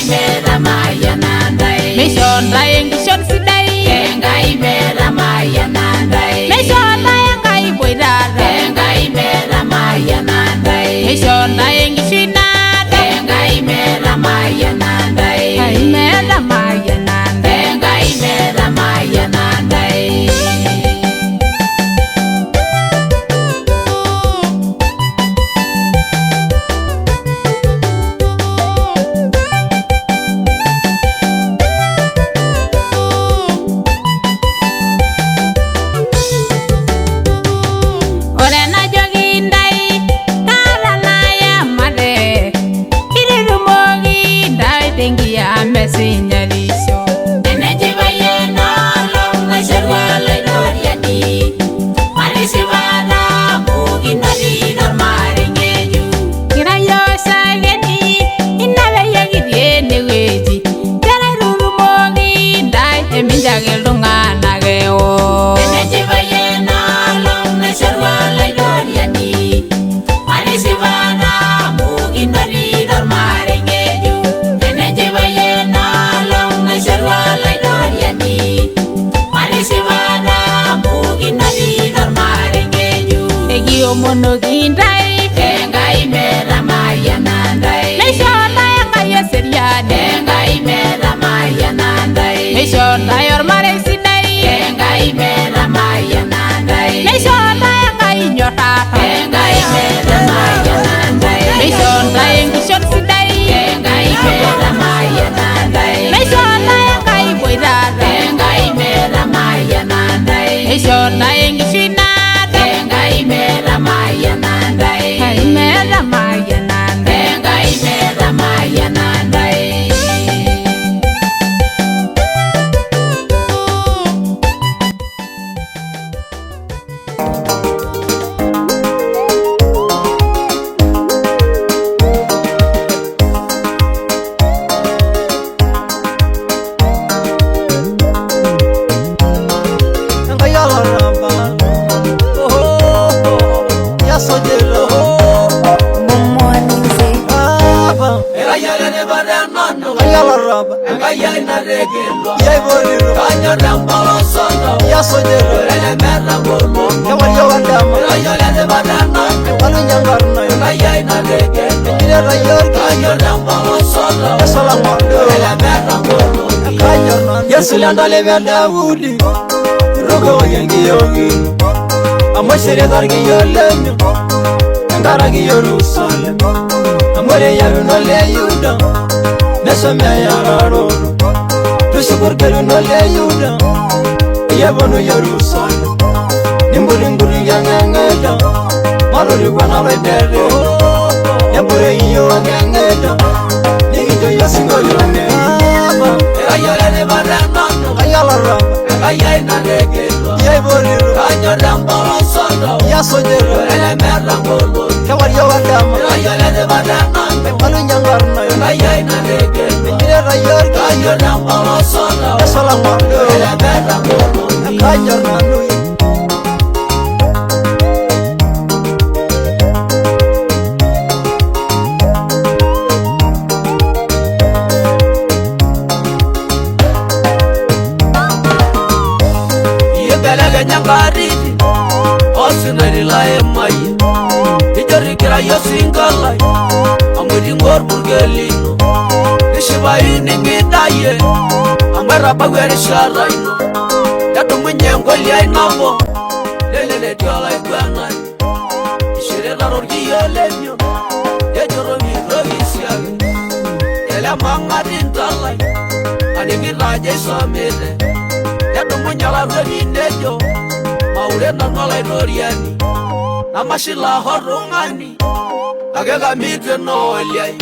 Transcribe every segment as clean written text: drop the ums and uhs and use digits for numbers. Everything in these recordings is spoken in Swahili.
metamayiana ntae. Meisho ntae enkishon sidai Enkai metamayiana ntae. Meisho ntae Enkai boitata Enkai metamayiana ntae. Meisho ntae enkishui naado Enkai metamayiana ntae. Enkai metamayiana ntae. Enkai metamayiana ntae. Ore enajoki ntae taata nayamate, itutumoki ntae tenkiyama esinyarisho. Enechipai enoolong naishorua Olaitoriani, matisipata amu kinotito ormarei ng'ejuk. Kira yiok shakeni ina peyie kitii enewueji, nchere itutumoki ntae eminchaki iltung'anak ewo. Enechipai enoolong naishorua Olaitoriani, matisipata amu kinotito ormarei ng'ejuk. Enechipai enoolong naishorua Olaitoriani, matisipata amu kinotito ormarei ng'ejuk. Ekiomonoki ntae Enkai metamayiana ntae. Meisho ntae Enkai eseriani Enkai metamayiana ntae. Meisho ntae ormarei sidai Enkai metamayiana ntae. Meisho ntae Enkai nyorrata Enkai metamayiana ntae. Meisho ntae enkishon sidai Enkai metamayiana ntae. Meisho ntae Enkai boitata Enkai metamayiana ntae. Meisho ntae enkishui naado Enkai metamayiana ntae. Enkai metamayiana ntae. Enkai metamayiana ntae. Enkai olarrabal, oh, yasujita, Papa, Enkai olarrabal, yaiborito, yasujita, kewarie wendama, ebalunye enkarna ejireta yiok esolang'ondo, ekanyor nanu. Yesu lentalipa e Daudi, irukoki enkiyioki ino, amu eshirita irkiyo lenye tenkaraki Yerusalem. Amu ore eyieruno le Yuda neshomo eyararoto, tushuku orkeruno le Yuda peyie eponu Yerusalem. Nimput inkutukie eng'eng'eda, matoriko enaloiterere, nebore iyiook eng'eda, nikincho iyie osinkolio ng'ejuk. Enkai olarrabal, yaiborito, yasujita, kewarie wendama, ebalunye enkarna ejireta yiok esolang'ondo, ekanyor nanu. Ibelekenya nkatitin osinani laimayie, ijo tikirayie osinkolai amu iting'o orpurkel lino, nishipayu ining'idayie amu etabawua erishata ino. Nedumunye enkoliai nabo leleletii olaiguanani, ishirita torkiyo lemion nejoto mitoki siake ele mang'ati ntalai aning'ito ajo isomite. Nedumunye olarwani nejo maure nanu olaitoriani namashila otung'ani kake kamito enooliai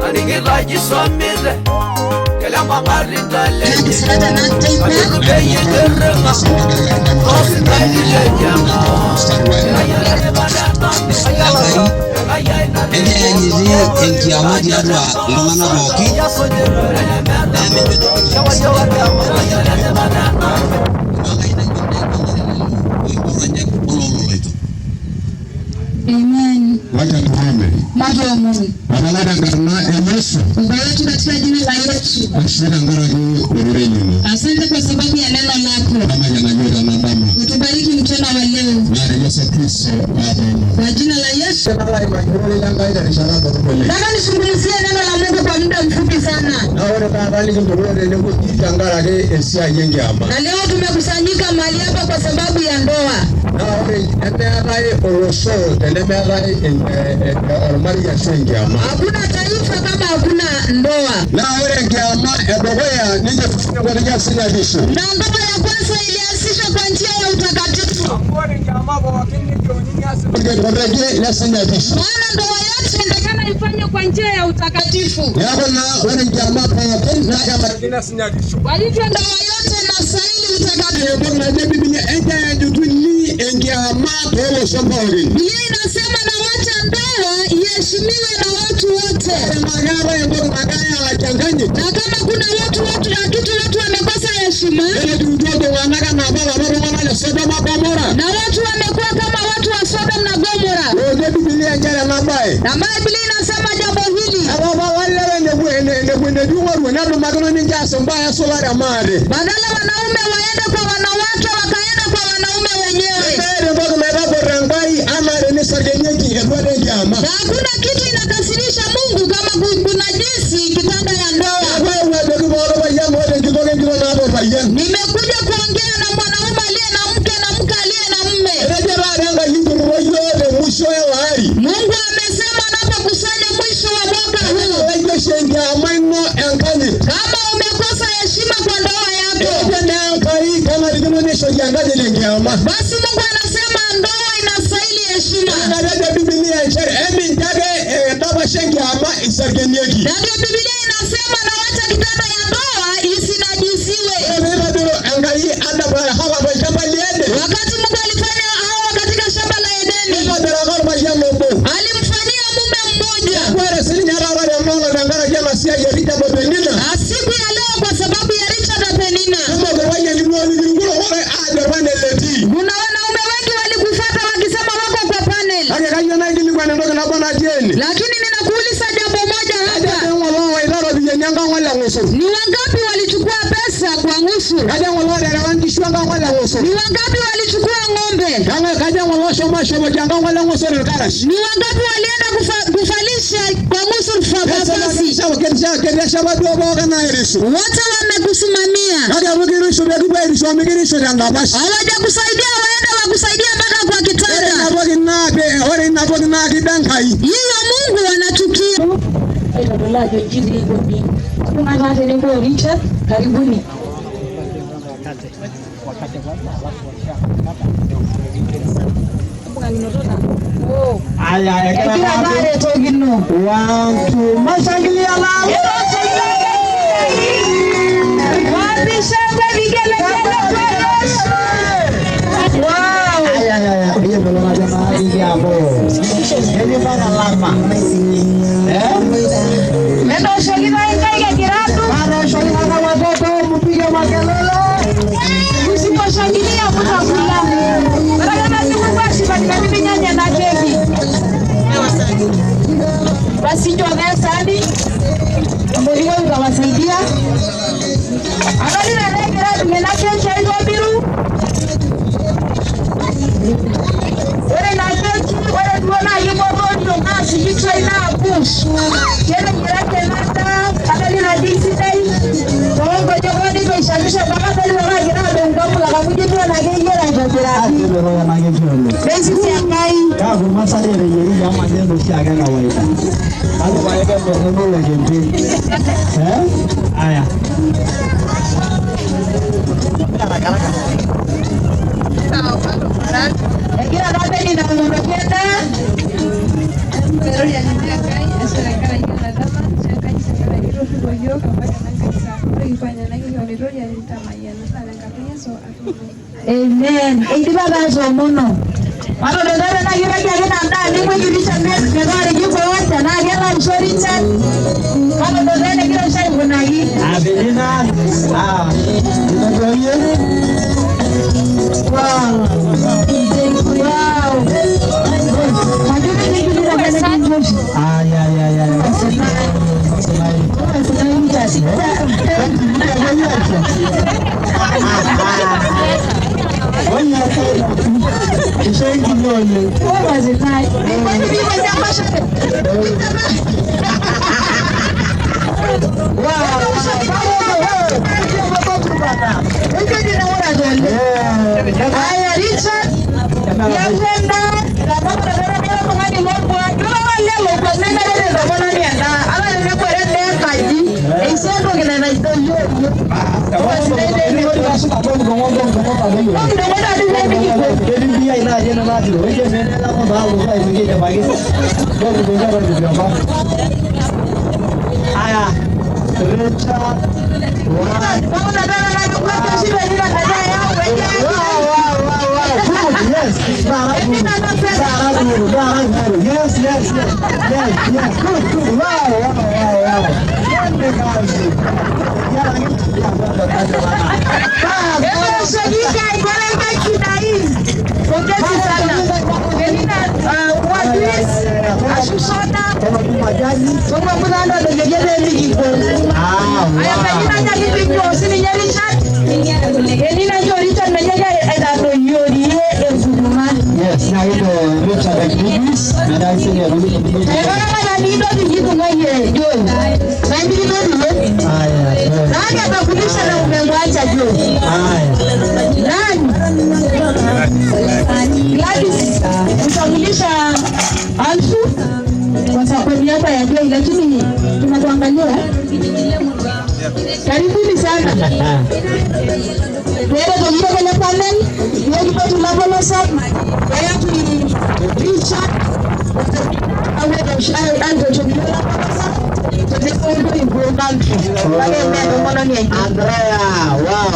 aning'ito ajo isomite ele mang'ati ntalenye kamito peyie iterring'a toosinaini lenyena. Egira ayanyiti enkiama tiatua iltung'anak pooki Yasujita, kewarie wendama, oiborr Amen. Wacha tuombe. Matoomon. Baba Baba tenkarna e Yesu. Baba yetu katika jina la Yesu. Ashe tenkaraki ororei lino. Asante kwa sababu ya neno lako. Tamayiana yiok tena dama. Utubariki mchana wa leo. Naa te Yesu Kristo aatomono. Kwa jina la Yesu. Nataka Nataka nizungumzie neno la Mungu kwa muda mfupi sana. Naa ore taata nikintukulo tenewueji tenkaraki esiai enkiama. Na leo tumekusanyika mahali hapa kwa sababu ya ndoa. Naa ore emeetae olosho tenemeetae ormarei ashu enkiama. Hakuna taifa kama hakuna ndoa. Naa ore enkiama edukuya ninche sinyatisho. Na ndoa ya kwanza ilianzishwa kwa njia ya utakatifu. Orrekie lesinyatisho. Maana ndoa yote inatakana ifanywe kwa njia ya utakatifu. Neeku naa ore enkiama pookin naa kenarikino sinyatisho. Kwa hivyo ndoa yote inastahili utakatifu. Entoki najo Biblia enchayanyutuni enkiama tooloshon pookin. Biblia inasema na wacha ndoa iheshimiwe na watu wote. Ore naa keetae entoki nagirai aalaki enkanyit. Na kama kuna watu na kitu watu wamekosa heshima Netiutua iltung'anak enaa apa lapa tung'anak le Sodom o Gomora. na watu wamekuwa kama watu wa Sodom na Gomora. Etejo Biblia nchere ena bae. Na maana Biblia inasema jambo hili. Etaa apa lewa enepuo enetiu ng'oru nedumakino ninche aas imbaa esulare maate. Badala wanaume waende kwa wanawake wakaenda kwa wanaume wenyewe. Nemeeta entoki naitagor Enkai anaa tenisargenieki eruat enkiama. Na hakuna kitu inakasirisha Mungu kama kunajisi kitanda ya ndoa. Neeku aewuo ajoki pooki payian oota enkitok enkitok naata orpayian. Nimekuja kuongea na mwanaume aliye na mke na mke aliye na mume. Etejo taata Enkai inturruro yiok te musho ele ari. Mungu amesema anapokusanya mwisho wa mwaka huu, Etejo oshi enkiama ino enkanyit. kama umekosa heshima kwa ndoa yako, Etejo naa Enkai kenarikino neishori enkanyit enkiama. basi Mungu anasema ndoa inastahili heshima. Etejo Biblia nchere emincho ake endapash enkiama isargenieki. Na ndio Biblia inasema na wacha kitanda ya ndoa isinajisiwe. Ore peitobiru Enkai Adam o Hawa tolchamba le Eden, Wakati Mungu alifanya Hawa katika shamba la Edeni, neitobiraka orpayian obo. alimfanyia mume mmoja. Ore siininye taata tenolong tenkaraki ena siai e Richard o Penina, Na siku ya leo kwa sababu ya Richard na Penina, kumok irpayiani duo likirinkurokore aajo orpanel etii. kuna wanaume wengi walikufuata wakisema wako kwa panel. Kake kayieu naikilikuan entoki nabo natii ene. Lakini ninakuuliza jambo moja Kajo hapa. dii ng'ole owaita iropiyiani enkang ole ng'usur. Ni wangapi walichukua pesa kwa ngusu? Kajo ng'ole oterewa nkishu enkang ole ng'usur. Ni wangapi walichukua ng'ombe? Kajo ng'ole oshomo aishopoki enkang ole ng'usur irkarash. Ni wangapi walienda kufalisha kwa ngusu mavazi? Keteshapa duo pookin airishu. Wote wamekusimamia. Kake amu kirishu pee kipuo airishu amu kirishu tendapash. Hawajakusaidia, waende wakusaidia mpaka kwa Ore kitanda. ina toki naa ore ina toki naa kiba Enkai. Hiyo Mungu anachukia. Aitodolu ajo inji dii ikoni. Tung'anak tenebo o Richard, karibuni. Aya, Egira taa aretokino. One, two, mashangilia la. Wapi shangwe vigelegele kwa Yesu? Wow! Aya, aya, aya. Hiyo ndio nasema hii hapo. Yaani mpaka lama. Eh? Metooshoki taa inkaik egira aadung. Bado kama watoto mpige makelele. Msiposhangilia mtakula. Ore kama sikukuu ashipakino nipinyanya ena keki. Basi njoo taa esahani. Mboliko utawasaidia. Adolita taa egira adung ena keki aitobiru. Ore ina keki, ore duo naa kipotorio naa sikitoi naa push. Keteyiaraki ena daa, adolita ajo eisidai. Toonkonyek neitu aishamisha mpaka adolita ake egira adung nkamulak amu ijo duo enaa keyiara aitobiraki. Kebero ena keki oleng. Neisisi Enkai. Kaaku masai eteyierieki amu majo enoshiake kawaida. Kake pae ketorrono olekempe. Eh? Aya. Egira taa Penina aomonoki endaa. Amen. Eidipa taa atoomono. Matodol taa tenaa kirragie ake ina daa ning'uiki Richard metaariki koon tenaa kelo aisho Richard. Matodol taa enegira oshi aikunaki. Ah, Penina. Ah, itotoyie. Wow. Wow. Majo nikinkilikuan enikincho oshi. Ay, ay, ay, ay. Haya Richard, yakwenda Yes, yes, yes, yes, yes. Good, good. Wow, wow, wow, wow. Yes, now you Richard Davis, and I say Nani atakulisha na umemwacha juu? Nani? Gladys utamulisha Alfu kwa sababu hapa ya Joy, lakini tunakuangalia. Karibuni sana. Wewe ndio kwenye panel, wewe ndio tunapolosa. Wewe Richard Andrea, wow.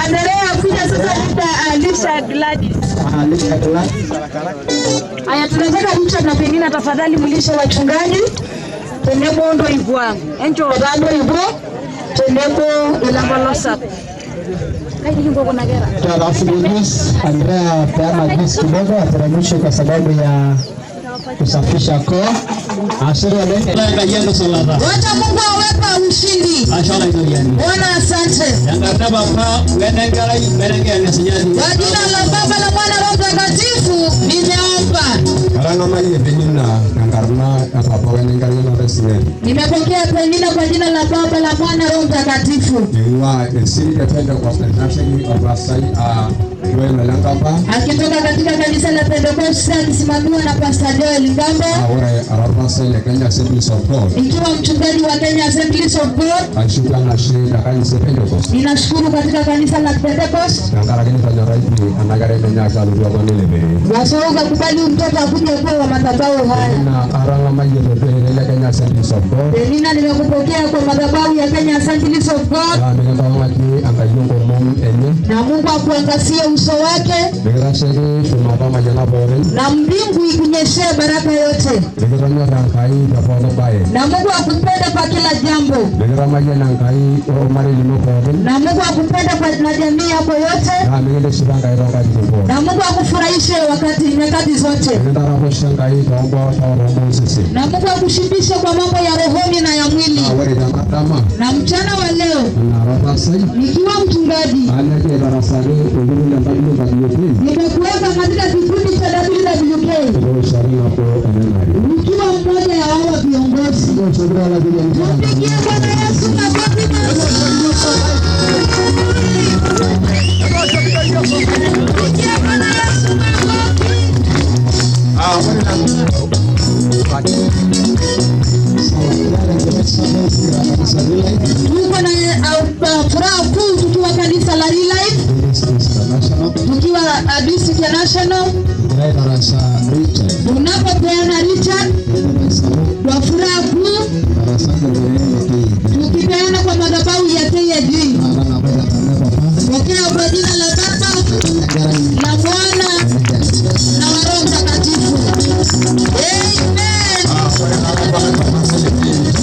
Andrea kuja sasa Alisha Gladys. Aya, tunataka Richard na Penina tafadhali mlishe wachungaji. Tenebo ndo ibwa. Enjo gando ibwa. Tenebo ilambolosa. Andrea peana juice kidogo ateremshe kwa sababu ya kusafisha koo. Wacha Mungu awepa ushindi. Bwana asante. Kwa jina la Baba la Mwana Roho Mtakatifu nimeomba. Nimepokea Penina kwa jina la Baba la Mwana Roho Mtakatifu. Akitoka katika kanisa la Pentecost akisimamiwa na Pastor Joel Ngambo. Ikiwa mchungaji wa Kenya Assemblies of God. Ninashukuru katika kanisa la Pentecost. Wasauka kubali mtoto akuje kuwa wa madhabahu haya. Penina nimekupokea kwa madhabahu ya Kenya Assemblies of God. Na Mungu akuangazie uso wake. Na mbingu ikunyeshee baraka yote. Na Mungu akupende kwa kila jambo. Na Mungu akupende kwa na jamii yako yote. Na Mungu akufurahishe wakati nyakati zote. Na Mungu akushibishe kwa mambo ya rohoni na ya mwili. Na mchana wa leo nikiwa mchungaji nimekuweka katika kikundi cha WWK nikiwa mmoja ya hawa viongozi. Tupigie Bwana Yesu makofi mazuri. Tupigie Bwana Yesu makofi. Tuko na furaha kuu tukiwa kanisa la Relife, tukiwa Addis International. Tunapopeana Richard kwa furaha kuu, tukipeana kwa madhabahu ya KAG. Pokea kwa jina la Baba la Mwana na Roho Mtakatifu. Amen.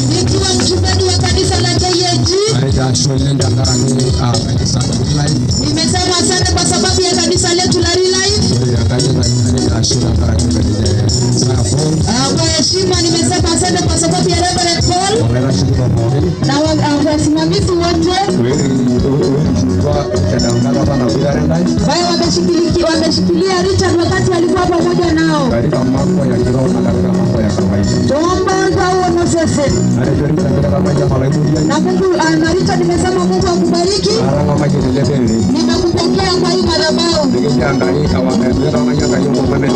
Nikiwa mchungaji wa kanisa la KAG, nimesema asante kwa sababu ya kanisa letu la Relife. Kwa roho na katika mambo ya kawaida. Na Mungu Anarita, nimesema Mungu akubariki. Nimekupokea kwa hii madhabahu.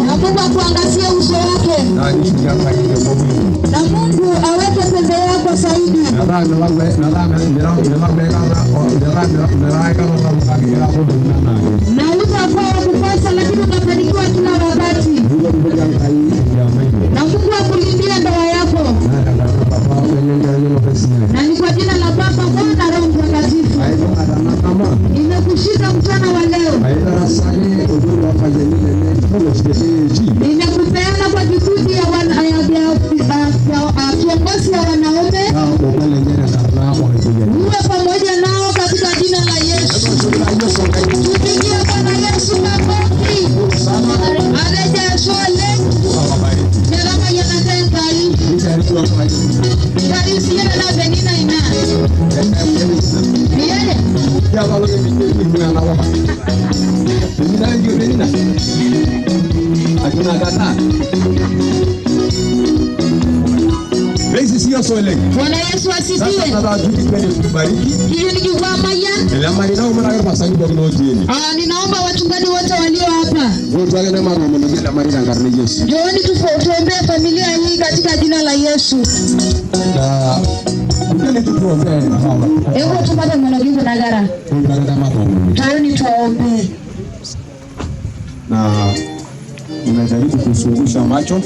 Na Mungu akuangazie uso wake. Na Mungu aweke pembe yako zaidi. Na utakuwa kukosa, lakini utafanikiwa kila wakati. Na Mungu akulindie ndoa yako. Na ni kwa jina la Baba, Mwana, Roho Mtakatifu. Nimekushika mchana wa leo. Nimekupeana kwa kikundi ya kiongozi wa wanaume. Uwe pamoja nao katika jina la Yesu. Tupigie Bwana Yesu makofi. Areja shole. Nyarama yanatengai. Karisiana na Benina ina. Niye. Bwana Yesu asifiwe. Ninaomba wachungaji wote walio hapa, njooni tuombee familia hii katika jina la Yesu. Hebu tupate mwanajibu na gara. Njooni tuwaombee. Na nimejaribu kuzungusha macho.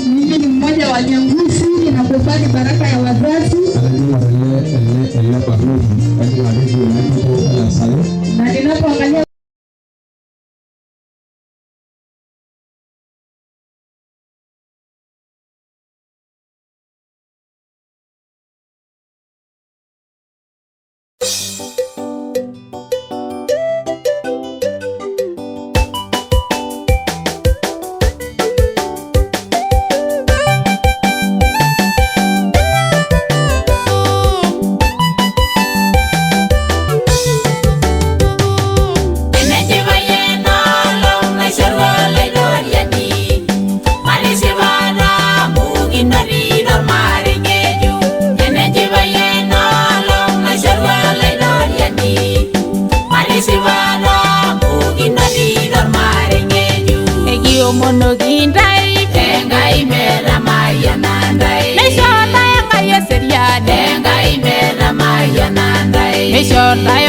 Mimi ni mmoja wa Nyangusi, ninakubali baraka ya wazazi. Na ninapoangalia Nishota